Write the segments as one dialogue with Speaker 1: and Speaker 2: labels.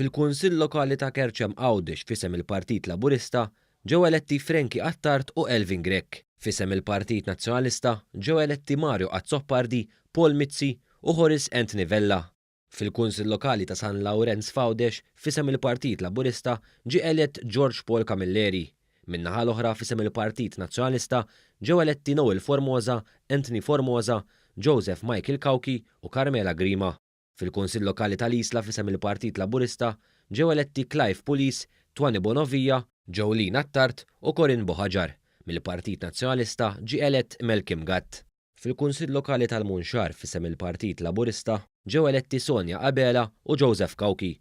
Speaker 1: Fil-Kunsill Lokali ta' Kerċem Għawdex f'isem il-Partit Laburista ġew eletti Frankie Attard u Elvin Grech. F'isem il-Partit Nazzjonalista ġew eletti Mario Azzopardi, Paul Mizzi u Horace Anthony Vella. Fil-Kunsill Lokali ta' San Lawrenz f'Għawdex f'isem il-Partit Laburista ġie elett George Paul Camilleri. Min-naħa l-oħra f'isem il-Partit Nazzjonalista ġew eletti Noel Formosa, Anthony Formosa, Joseph Michael Cauchi u Carmela Grima. Fil-Kunsill Lokali tal-Isla f'isem il-Partit Laburista ġew eletti Clive Pulis, Twanny Bonovia, Jolene Attard u Corinne Buhagiar. Mill-Partit Nazzjonalista ġie elett Malcolm Gatt. Fil-Kunsill Lokali tal-Munxar f'isem il-Partit Laburista ġew eletti Sonia Abela u Joseph Cauchi.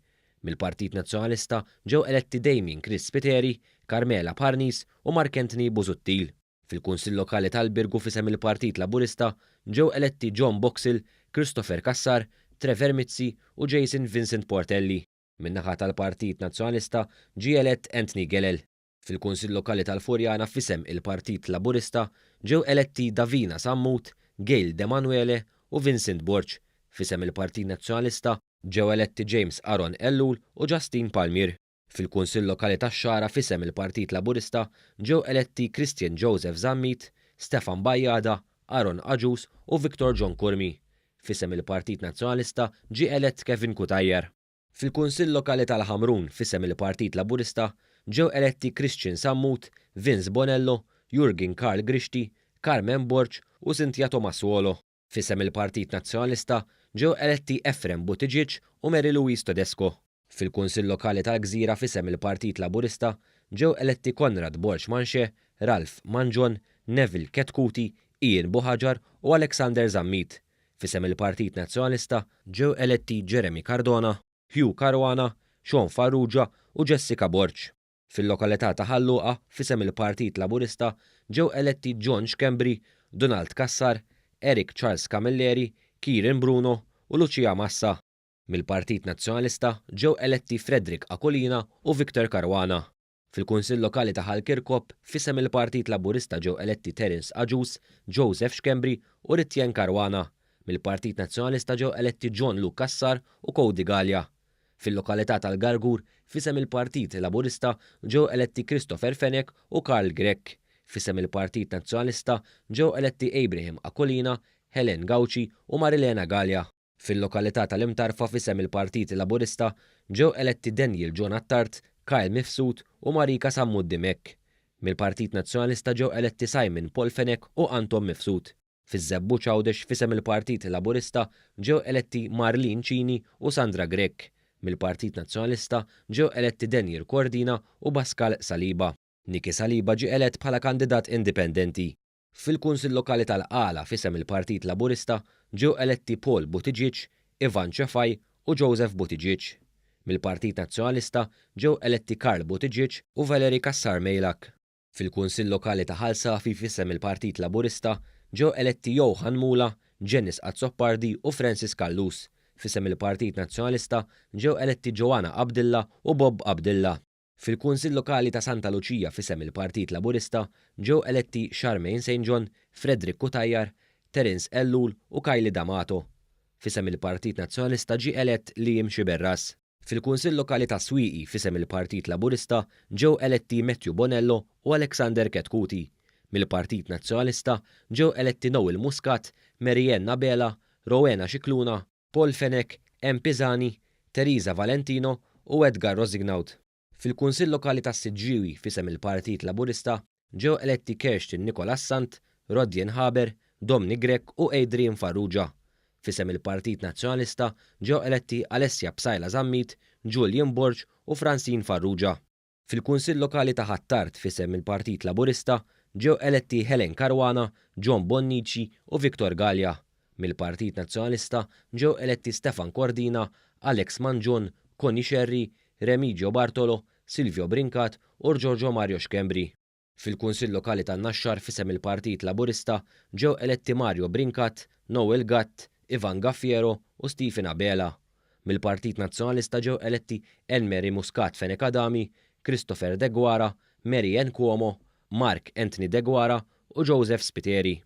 Speaker 1: Mill-Partit Nazzjonalista ġew eletti Damien Chris Spiteri, Carmela Parnis u Mark Anthony Busuttil. Fil-Kunsill Lokali tal-Birgu f'isem il-Partit Laburista ġew eletti John Boxall, Christopher Cassar, Trevor Mizzi u Jason Vincent Portelli. Min-naħa tal-Partit Nazzjonalista ġie elett Anthony Gelel. Fil-Kunsill Lokali tal-Furjana f'isem il-Partit Laburista ġew eletti Davina Sammut, Gail Demanuele u Vincent Borg. F'isem il-Partit Nazzjonalista ġew eletti James Aaron Ellul u Justine Palmier. Fil-Kunsill Lokali tax-Xagħra f'isem il-Partit Laburista ġew eletti Christian Joseph Zammit, Stefan Bajada, Aaron Agius u Victor John Curmi. F'isem il-Partit Nazzjonalista ġie elett Kevin Cutajar. Fil-Kunsill Lokali tal-Ħamrun f'isem il-Partit Laburista ġew eletti Christian Sammut, Vince Bonello, Jurgen Karl Grixti, Carmen Borg u Cynthia Tomasuolo. F'isem il-Partit Nazzjonalista ġew eletti Efrem Buttigieg u Mary Louise Tedesco. Fil-Kunsill Lokali tal-Gżira f'isem il-Partit Laburista ġew eletti Konrad Borg Manche, Ralph Mangion, Neville Chetcuti, Ian Buhagiar u Alexander Zammit. F'isem il-Partit Nazzjonalista ġew eletti Jeremy Cardona, Hugh Caruana, Sean Farrugia u Jessica Borg. Fil-lokalità ta' Ħal Luqa f'isem il-Partit Laburista ġew eletti John Schembri, Donald Cassar, Eric Charles Camilleri, Kieran Bruno u Lucia Massa. Mill-Partit Nazzjonalista ġew eletti Frederick Aquilina u Victor Caruana. Fil-Kunsill Lokali ta' Ħal Kirkop f'isem il-Partit Laburista ġew eletti Terence Agius, Joseph Schembri u Ritjen Caruana. Mill-Partit Nazzjonalista ġew eletti John Luke Cassar u Cody Galea. Fil-lokalità tal-Gargur f'isem il-Partit Laburista ġew eletti Christopher Fenech u Karl Grech. F'isem il-Partit Nazzjonalista ġew eletti Abraham Aquilina, Helen Gauci u Marilena Galea. Fil-lokalità tal-Imtarfa f'isem il-Partit Laburista ġew eletti Daniel John Attard, Kyle Mifsud u Marika Sammut Dimech. Mill-Partit Nazzjonalista ġew eletti Simon Paul Fenech u Anton Mifsud. Fiż-Żebbuġ Għawdex f'isem il-Partit Laburista ġew eletti Marlene Cini u Sandra Grech. Mill-Partit Nazzjonalista ġew eletti Daniel Cordina u Pascal Saliba. Niki Saliba ġie elett bħala kandidat indipendenti. Fil-Kunsill Lokali tal-Qala f'isem il-Partit Laburista ġew eletti Paul Buttigieg, Ivan Cefai u Joseph Buttigieg. Mill-Partit Nazzjonalista ġew eletti Karl Buttigieg u Valerie Cassar Mejlak. Fil-Kunsill Lokali ta' Ħal Safi f'isem il-Partit Laburista ġew eletti Johan Mula, Janice Azzopardi u Francis Callus. F'isem il-Partit Nazzjonalista ġew eletti Joanna Abdilla u Bob Abdilla. Fil-Kunsill Lokali ta' Santa Luċija f'isem il-Partit Laburista ġew eletti Charmaine St. John, Frederick Cutajar, Terence Ellul u Kylie D'Amato. F'isem il-Partit Nazzjonalista ġie elett Liam Sciberras. Fil-Kunsill Lokali ta' Swieqi f'isem il-Partit Laburista ġew eletti Matthew Bonello u Alexander Chetcuti. Mill-Partit Nazzjonalista ġew eletti Noel Muscat, Marianne Abela, Rowena Scicluna, Paul Fenech, M. Pisani, Teresa Valentino u Edgar Rosignaud. Fil-Kunsill Lokali tas-Siġġiewi f'isem il-Partit Laburista ġew eletti Kirsten Nicolas Sant, Rodjen Haber, Domni Grech u Adrian Farrugia. F'isem il-Partit Nazzjonalista ġew eletti Alessia Psaila Zammit, Julian Borg u Francine Farrugia. Fil-Kunsill Lokali ta' Ħ'Attard f'isem il-Partit Laburista ġew eletti Helen Caruana, John Bonnici u Victor Galea. Mill-Partit Nazzjonalista ġew eletti Stefan Cordina, Alex Mangion, Connie Scerri, Remigio Bartolo, Silvio Brincat u Giorgio Mario Schembri. Fil-Kunsill Lokali tan-Naxxar f'isem il-Partit Laburista ġew eletti Mario Brincat, Noel Gatt, Ivan Gaffiero u Stephen Abela. Mill-Partit Nazzjonalista ġew eletti Anne Mary Muscat Fenech Adami, Christopher Deguara, Mary Ann Cuomo, Mark Anthony Deguara u Joseph Spiteri.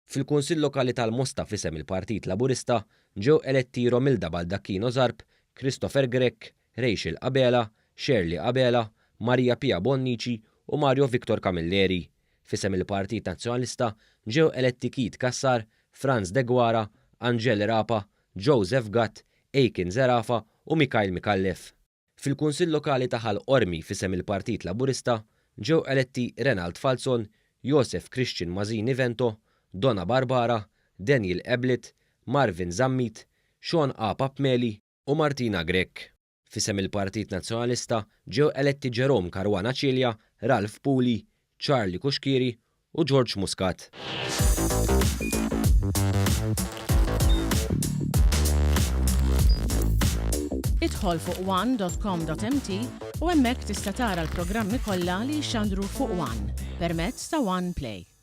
Speaker 1: Fil-Kunsill Lokali tal-Mosta f'isem il-Partit Laburista ġew eletti Romilda Baldacchino Zarb, Christopher Grech, Rachel Abela, Shirley Abela, Maria Pia Bonnici u Mario Victor Camilleri. F'isem il-Partit Nazzjonalista ġew eletti Keith Cassar, Frans Deguara, Angele Rapa, Joseph Gatt, Aiken Zerafa u Mikhail Micallef. Fil-Kunsill Lokali ta' Ħal Qormi f'isem il-Partit Laburista ġew eletti Renald Falzon, Josef Christian Masini Vento, Donna Barbara, Daniel Ablett, Marvin Zammit, Sean A. Papmeli u Martina Grech. F'isem il-Partit Nazzjonalista ġew eletti Jerome Caruana Cilia, Ralph Puli, Charlie Cuschieri u George Muscat.
Speaker 2: Idħol fuq one.com.mt u hemmhekk tista' tara l-programmi kollha li jixxandru fuq One permezz ta' One Play.